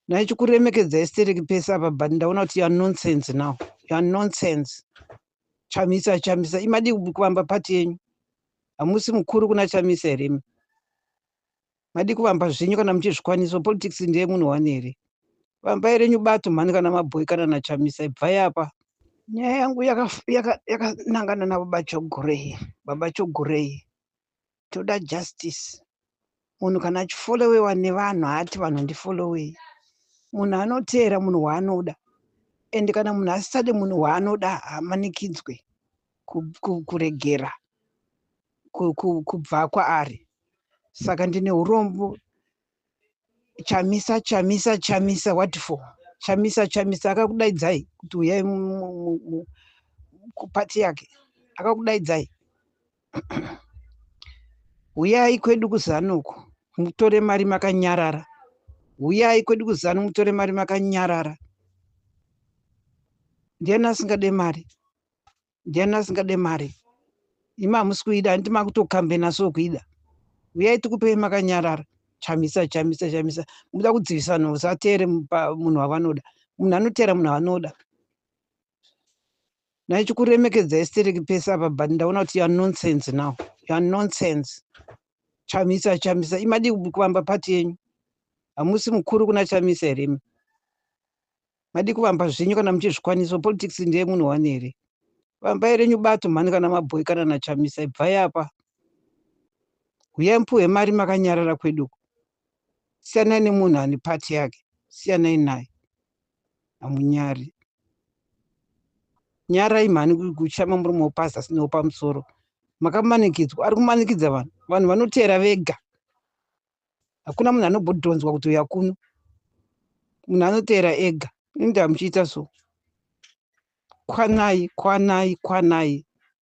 Ndaichikuremekedzai stereki pese apa, but ndaona kuti you're nonsense now. You're nonsense. Chamisa, Chamisa, imadi kuvamba pati yenyu? Hamusi mukuru kuna Chamisa here imi? Madi kuvamba zvenyu kana muchizvikwanisa? Politics ndeye munhu wani here? Vambai renyu bato mhani kana mabhoikana naChamisa. Ibvai apa. Nyaya yangu yakanangana nababa Chogurei. Baba Chogurei, toda justice. Munhu kana achifollowewa nevanhu, haati vanhu ndifollowei. Munhu anoteera munhu waanoda, ende kana munhu asisade munhu waanoda, haamanikidzwe kuregera kubva kwaari. Saka ndine urombo. Chamisa, Chamisa, Chamisa, what for? Chamisa, Chamisa, akakudaidzai kuti uyai kupati yake? Akakudaidzai? Uyai kwedu kuZANU uku mutore mari makanyarara. Uyai kwedu kuZANU mutore mari makanyarara. Ndiani asingade mari? Ndiani asingade mari? Imi hamusi kuida, handiti makutokambena so kuida. Uyai tikupei makanyarara. Chamisa, Chamisa, Chamisa, muda kudzivisa vanhu vasateere munhu wavanoda. Munhu anoteera munhu waanoda. Ndaichikuremekedzai stereki pese apa, but ndaona kuti you're nonsense now. You're nonsense. Chamisa, Chamisa, imadi kuvamba pati yenyu? Hamusi mukuru kuna Chamisa here imi? Madi kuvamba zvenyu kana muchizvikwanisa? Politics ndeye munhu wani here? Vambai renyu bato mhani kana mabhoikana naChamisa. Ibvai apa. Uyai mupuhwe mari makanyarara kwedu. Siyanai nemunhu ane pati yake, siyanai naye. Hamunyari? Nyarai mhani, kushama muromo wepasi asinewo pamusoro. Makamanikidzwa, ari kumanikidza vanhu. Vanhu vanoteera vega, hakuna munhu anombodhonzwa kuti uya kuno. Munhu anoteera ega. Inda muchiita so. Kwanai, kwanai, kwanai.